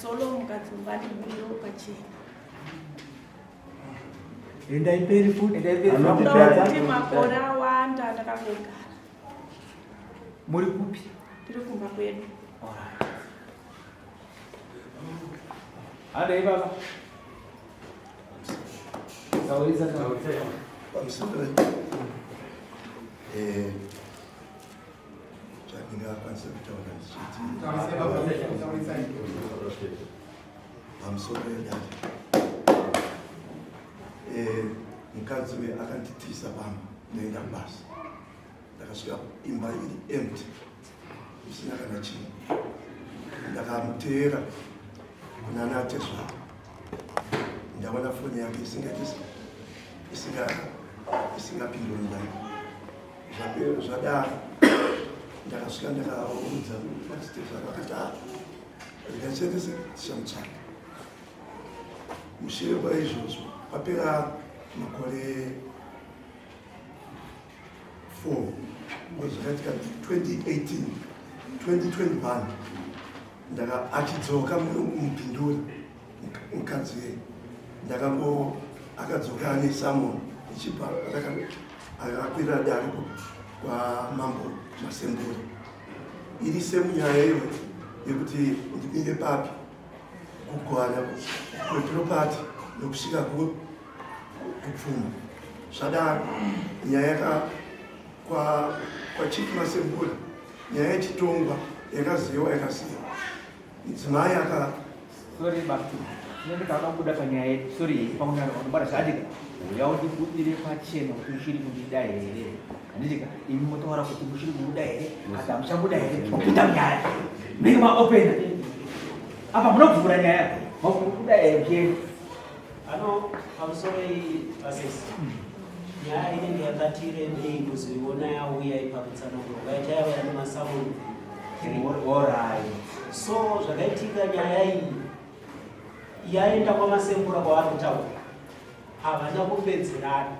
Solo mukadzi ngandibudiro pachena. Endai mberi futi. Endai mberi. Ndoda kuti makore awanda ndakangogara. Muri kupi? Tiri kumba kwedu. Handei baba. Taurisa taurisa. Pamusoro eh chandingakwanisa kutaura ndichiti pamusoro yedare eh, mukadzi uyu akanditiza pamba ndoenda kubasa ndakasvika imba iri empty isina kana chinhu ndakamuteera kunana atezvara ndaona foni yake isingapindi online zvadaro ndakasvika ndakaudza madzitezvara vakati a ah, rikachendese tichamutsvaka mushure kwaizvozvo kwapera makore 4 zvakaitika 2018 2021 ndaka achidzoka mupindura mukadzi uye ndakango akadzoka ane samon ichibva akakwira dare kwamambo masembura iri semunyaya iyoyo yekuti ndimire papi kugwana kwepropati nokusvika kupfuma zvadaro nyaya yaka kwachief masembura nyaya yechitongwa yakaziwa yakaziwa mudzimai aka sorry bafti tinenge tauda kubuda panyaya yedu sorry paunobara zvadika uya undibudire pachena kuti uchiri kundida here handitika imi motaura kuti muchiri kumuda here kana hamuchamuda here mopinda munyaya munenge maopena apa munobvura nyaya makubuda here Ano pamusoro vasesi nyaya inenge yakati rebei kuzoiona yauya ipakutsanangurwa vaita yauya nemasamoni so zvakaitika nyaya iyi yaenda kwamasembura kwavari kutaura havana kupedzerana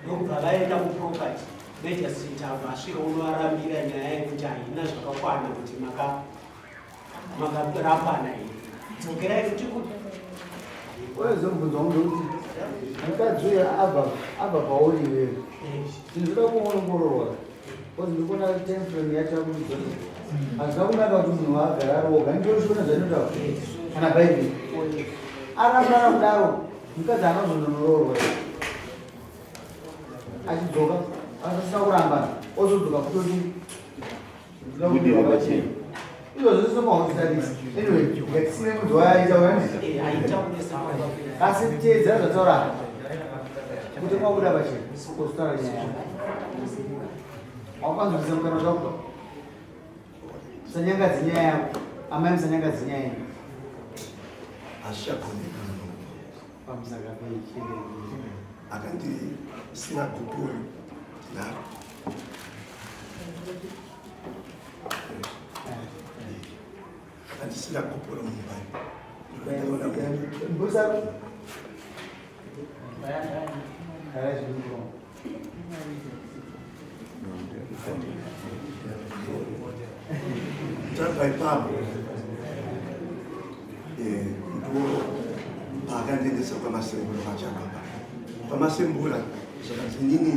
ndokubva vaenda kuproperty magistrate abva asvika unovarambira nyaya yekuti haina zvakakwana kuti maka makarambana here dzokerai futi kupi Wezomubvunzo wangu ndekuti mukadzi uyu abva abva pauri iwewe tinoda kuongororwa because ndikuona time frame yacho yakuidzona hazvina kunaka kuti munhu agara ari oga nditochiona zvainotaura kana bhaibheri arambana kudaro mukadzi anozononoroorwa achidzoka asisina kurambana ozodzoka kutoti Budire pachena. Izvozvo zvinomahozitarisa. Anyway, ngatisine kunzi wayaita wani. Asi teedzera zvataura kuti mwabuda pachena kuzotaura nyaya yako. Wakanzwisisa mukana zvako. Musanyangadze nyaya yako. Amai musanyangadze nyaya yenyu. Hazvichagoneka. Pamusaka pei Akandisina gupuro ndinaro. Akandisina gupuro mumba. Mbusa. Tabva ipapo eh, ndo paakandiendesa kwamasembura pachakapa kwamasembura zvakanzi inini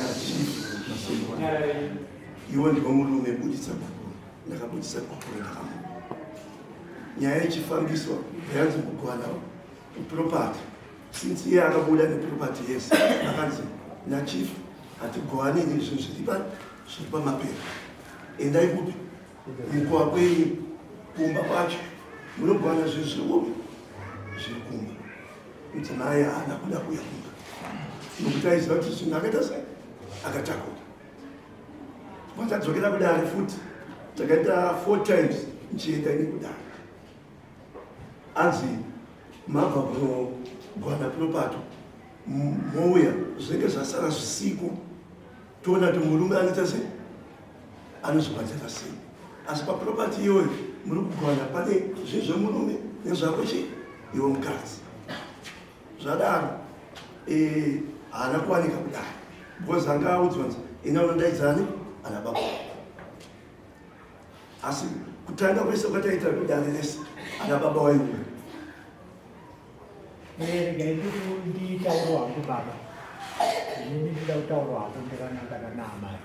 nachief masembura iwe ndiwo murume buditsa gupuro ndakabudisa gupuro ndakamupa nyaya ichifambiswa yayanzi kugwana property since iye akabuda neproperty yese akanzi nachief hatigowanini zvinhu zviri pa zviri pamapepa endai kupi mukowa kwenyu kumba kwacho munogowana zvinhu zviri kupi zviri kumba mudzimai haana kuda kuya kumba nokuti aiziva kuti zvinhu akaita sei akatakura kwatadzokera kudare futi takaita four times ndichienda ini kudare anzi mabva kunogwana propato mouya zvinenge zvasara zvisiko toona kuti murume anoita sei anozvibhadhara sei asi papropati iyoyo muri kugwana pane zvinhu zvemurume nezvako chi iwe mukadzi zvadaro eh, haana kuwanika kudaro because anga audzwa nzi ina unondaidzani ana baba asi kutanga kwese kwataita kudare rese Ana baba waiwe. Regai nditauro hangu baba. Inini ndida kutaura hangu ndakanangana naamai.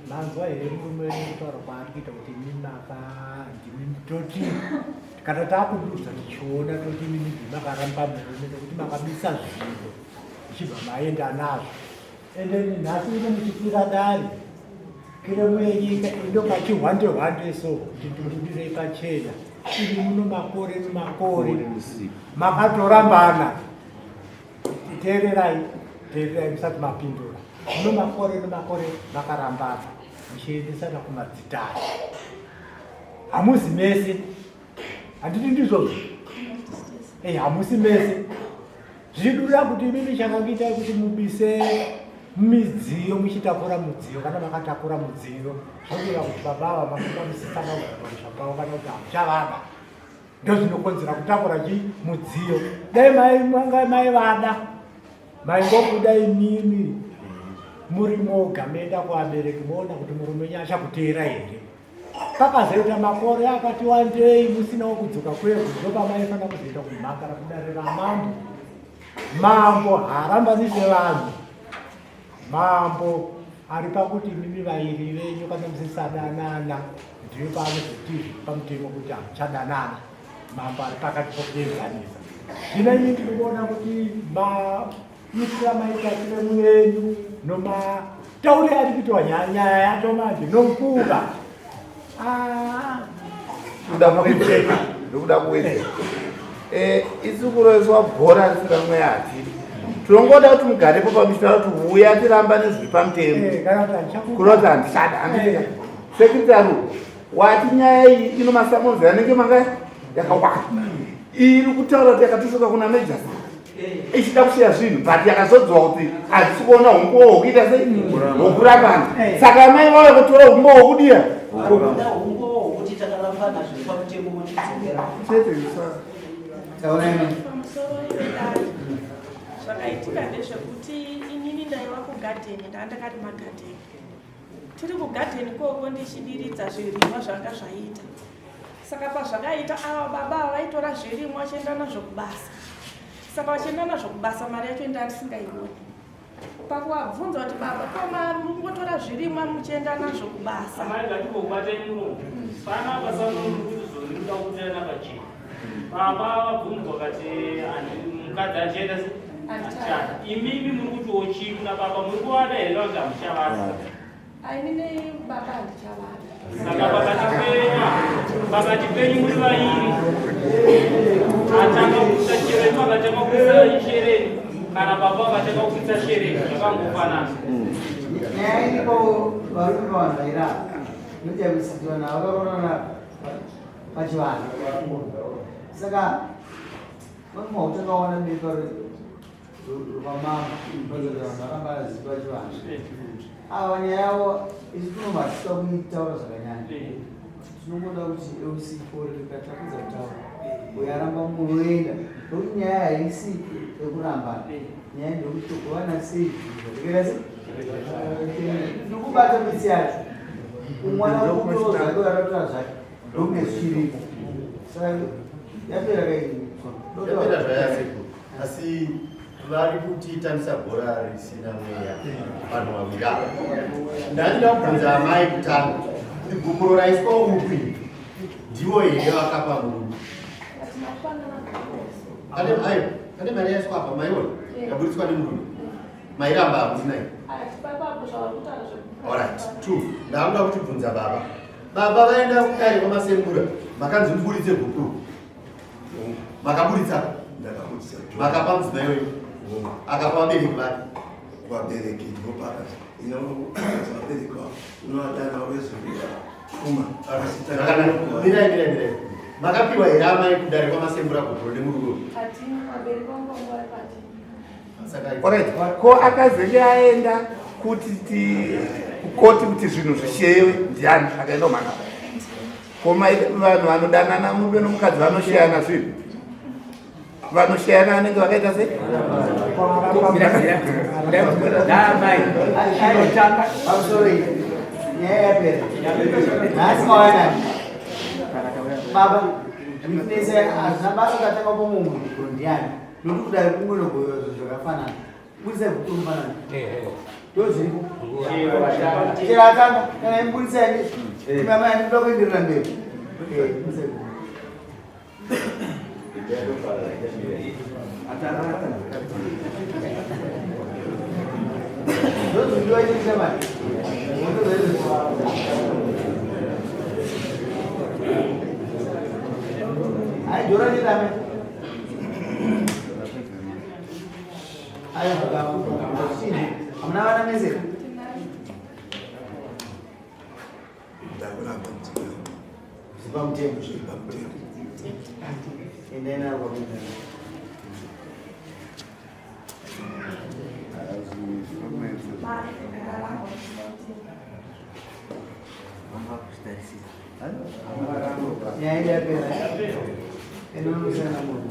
Manzwa here murume wenyu kutaura kwaari kuita kuti imi maka ndimi toti kana takududza tichiona toti imimi ndimi makaramba murume nekuti makabisa zvinhu muchibva maenda nazvo. Ende nhasi uno muchikwira dare kiremu yenyika indokachihwande hwande so kuti ndibudire pachena iri muno makore nemakore makatorambana. Teererai, teererai musati mapindura. Muno makore nemakore makarambana muchiendesana kumadzitare. Hamuzi mese, handiti ndizvozvo? Eh, hamusi mese. Zvichidurira kuti imimi chakangoitai kuti mubise midziyo muchitakura mudziyo kana makatakura mudziyo zvokureva kuti baba ava makanga musisana kugarisha pavo kana kuti hamuchavada ndozvinokonzera kutakura chi mudziyo dai mai manga mai vada maingobuda imimi muri moga moenda kuvabereki moona kuti murume wenyu achakuteera here pakazoita makore akati wandei musinawo kudzoka kwevhu ndopamaifanira kuzoita kumhangara kudare ramambo mambo haarambanise vanhu Mambo ari pakuti imimi vairi venyu kana musisadanana ndiyo paanozoti pamutemo kuti hamuchadanana. Mambo ari pakati pokuenzanisa. Zvino ini ndiri kuona kuti maitira maita tiremu yenyu nomataure ari kuitwa nyaya yacho manje nomukuva ah. Ndokuda kuwedzera eh, isu kuroeswa bhora risina mweya hatidi tinongoda kuti mugarepo pamuchitaura kuti uya tiramba nezviri pamutemo eh, kureva kuti handichada handichada eh. sekretary wati nyaya iyi ino masamonzi anenge manga yakawanda iri kutaura kuti yakatosvika kuna major ichida kusiya zvinhu but yakazodzwa kuti hadzisi kuona umbowo hwokuita sei hwokurambana saka amai vauya kutora umbowo hwokudiya Zvakaitika ndezvekuti inini ndaiva kugadheni ndanga ndakarima gadheni tiri kugadheni ikoko ndichidiridza zvirimwa zvanga zvaita saka pazvakaita ava baba ava vaitora zvirimwa vachienda nazvo kubasa saka vachienda nazvo kubasa mari yacho ndaa ndisingaioni pakuvabvunza kuti baba ko mungotora zvirimwa muchienda nazvo kubasa amai ngatimbokubatai muromo pana pasanonikuti kutirana pachena baba vabvunzwa kati mukadzi achienda se achichada imimi muri kutiwo chii kuna baba muri kuvada here kana kuti hamuchavada Ainini baba handichavada. Saka pakati penyu pakati penyu muri vairi atanga kuisa shereni vakatanga kuisa shereni kana baba vakatanga kuisa shereni zvakangofanana. Nyaya iripo varume pavanhu vairapa nokuti yakusidzwa navo vakaroorana pachivanhu saka vamwe utakaona bepa rwamambo vanhu varamba vaziva chivanhu ava nyaya yavo isu tinomasisa kuitaura zvakanyanya tinongoda kuti lc fore rikatapudza kutaura uyo aramba munoenda nokuti nyaya haisi yekurambana nyaya ndeyekuti togovana sei zvikaita sei ndikubata mitsi yacho umwana kuto zvake uyo zvake ndokunge zvichiripo saka yapera kaii yapera zvayasiku asi vari kutitambisa bhora risina mweya vanhu vaviri ava ndandida kubvunza amai kutanga kuti gupuro raiswa upi ndivo here vakapa murume ayo pane mari yaiswa apa maiona yaburitswa nemurume mairamba hamusina orit two ndakuda kuchibvunza baba baba vaenda kudare kwamasembura makanzi muburitse gupuro makaburitsa makapa mudzimai wenyu akapa vabereki vake vabereki ndopakati vabereki vavo unovadana wezoa pfuma mirai mirai mirai makapiwa here amai kudare kwamasembura gupuro nemurume Alright, ko akazenge aenda kuti ti kukoti kuti zvinhu zvishewe ndiani akaenda kumhanga ko vanhu vanodanana murume nomukadzi vanosheyana zvinhu vanosheyana vanenge vakaita sei baba Witness hazvina basa ukatanga pamwe munhu gupuro ndiani nokuti kudai kumwe nogoyo zvinhu zvakafanana. Budisai gupuro mufanana. Ndozviripo. Chero atanga kana imburisai mama ndinoda kuenderera mberi. Budisai gupuro. Ndakuramba mudzimai wangu. Zviri pamutemo. Zviri pamutemo. Endai nayo kwakuenda. Nyaya yedu yapera. Ende unosiyana munhu.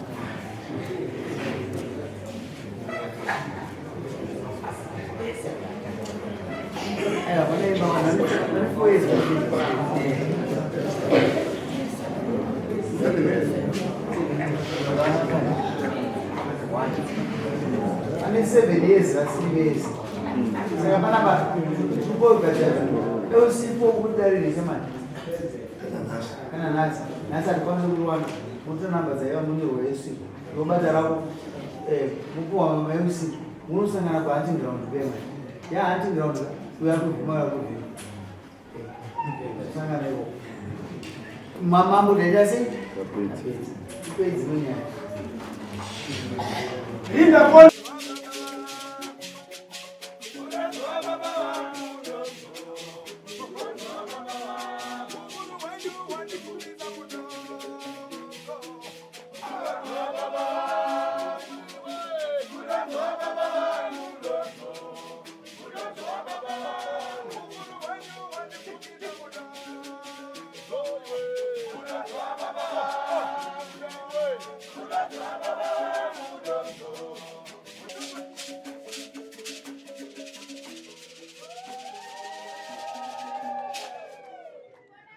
Aiwa, pane imba vanhu vane 4 years. Ane 7 years asiri vese. Saka panapa tikumbogadzira eusipo ukudarire manje. Kana nhasi. Nhasi hatikwanisi kuwana. Motora namba dzaiva munyorwa yeusiku. Robata rako mupuwa mama yeusiku. Munosangana kuhunting ground pema. Ya hunting ground uya kuvhima uya kuvhima. Sangana iko. Mambo ndaita sei? Tipedzi nyaya. Linda Paul.